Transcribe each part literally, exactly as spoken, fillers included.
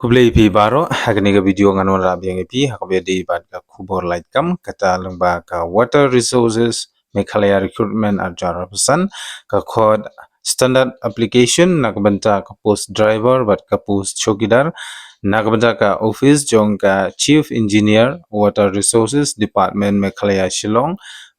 Khublei phi baroh, ha kane ka video ngan wanrah biang ïa phi ha kaba ïadei bad ka khubor lait kam, kata lyngba ka Water Resources Meghalaya Recruitment ar hajar arphew san, ka khot standard application na ka bynta ka post driver bad ka post chowkidar, na ka bynta ka office jong ka Chief Engineer Water Resources Department Meghalaya Shillong,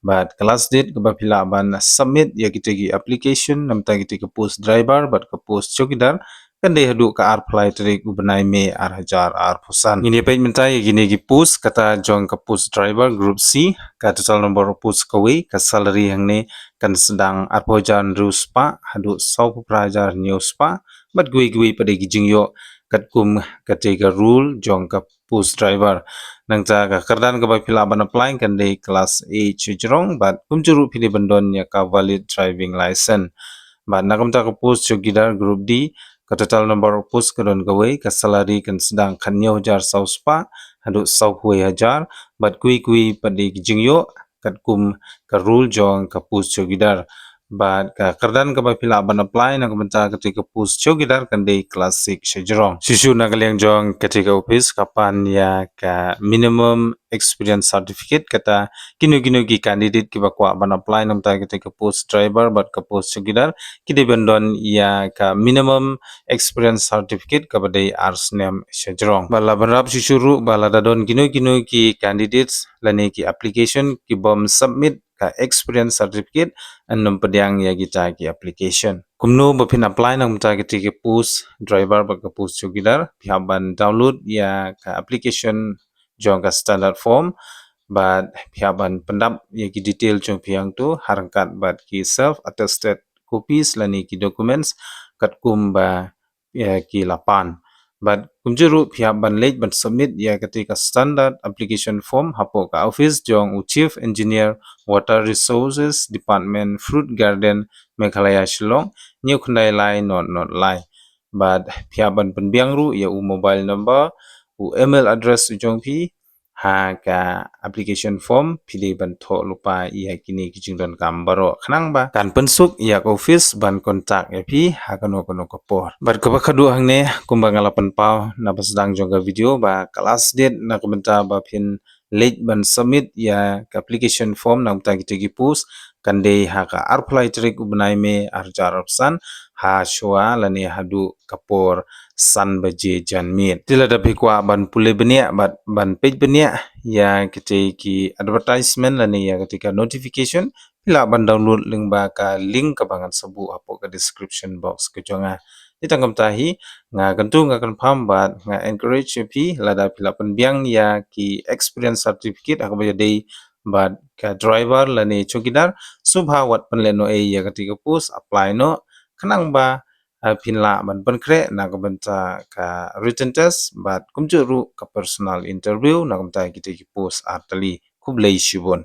bad ka last date kaba phi lah ban submit ïa kita ki application na ka bynta kita ki post driver bad ka post chowkidar, kan dei haduh ka arphew lai tarik u bnai May ar hajar arphew san. Ngin ïa peit mynta ïa kine ki post, kata jong ka post driver group C, ka total number of post kawei, ka salary hangne kan sdang arphew hajar hynriew spah haduh sawphew phra hajar hynñiew spah, bad kiwei kiwei pat de ki jingïoh katkum kata ka rule jong ka post driver. Nangta ka kyrdan kaba phi lah ban apply kan dei class eight shajrong, bad kumjuh ruh phi dei ban don ïa ka valid driving license. Bad na ka bynta ka post chowkidar group D, ka total number of post ka don kawei, ka salary kan sdang khathynñiew hajar saw spah haduh sawphew wei hajar, bad kiwei kiwei pat de ki jingïoh katkum ka rule jong ka post chowkidar. Bad ka kyrdan kaba phi lah ban apply na ka bynta kata ka post chowkidar kan dei class six shajrong. Shuh shuh na ka liang jong kata ka office ka pan ïa ka minimum experience certificate, kata kino kino ki candidate kiba kwah ban apply na ka bynta kata ka post driver bad ka post chowkidar ki dei ban don ïa ka minimum experience certificate kaba dei ar snem shajrong. Bad la bynrap shuh shuh ruh ba lada don kino kino ki candidates lane ki application ki bym submit ka experience certificate, yn ym pdiang ïa kita ki application. Kumno ba phin apply na ka bynta kita ki post driver bad ka post chowkidar? Phi hap ban download ïa ka application jong ka standard form, bad phi hap ban pyndap ïa ki detail jong phi hangto ha ryngkat bad ki self attested copies lane ki documents katkum ba ïa ki la pan. Bad kumjuh ruh phi hap ban leit ban submit ïa kata ka standard application form hapoh ka office jong u Chief Engineer Water Resources Department, Fruit Garden, Meghalaya, Shillong, hynñiew khyndai lai nod nod lai. Bad phi hap ban pynbiang ruh ïa u mobile number, u email address u jong phi ha ka application form, phi dei ban thoh lypa ïa kine ki jingdonkam baroh khnang ba kan pynsuk ïa ka office ban contact ïa phi ha kano kano ka por. Bad kaba khadduh hangne, kumba nga la pynpaw na ba sdang jong ka video, ba ka last date na ka bynta ba phin leit ban submit ïa ka application form na ka bynta kita ki post kan dei ha ka arphew lai tarik u bnai May ar hajar arphew san, ha shuwa lane haduh ka por san baje janmiet. Te lada phi kwah ban pule bniah bad ban peit bniah ïa kita ki advertisement lane ïa kita ka notification, phi lah ban download lyngba ka link kaba ngan sa buh hapoh ka description box ka jong nga. Te tang kumta hi, nga kyntu nga kynpham bad nga encourage ïa phi, lada phi lah pynbiang ïa ki experience certificate ha kaba ïadei bad ka driver lane chowkidar, sngewbha wat pynlehnohei ïa kata ka post, apply noh khnang ba, eh, phin lah ban pynkhreh na ka bynta ka written test bad kumjuh ruh ka personal interview na ka bynta kita ki post ar tylli. Khublei shibun.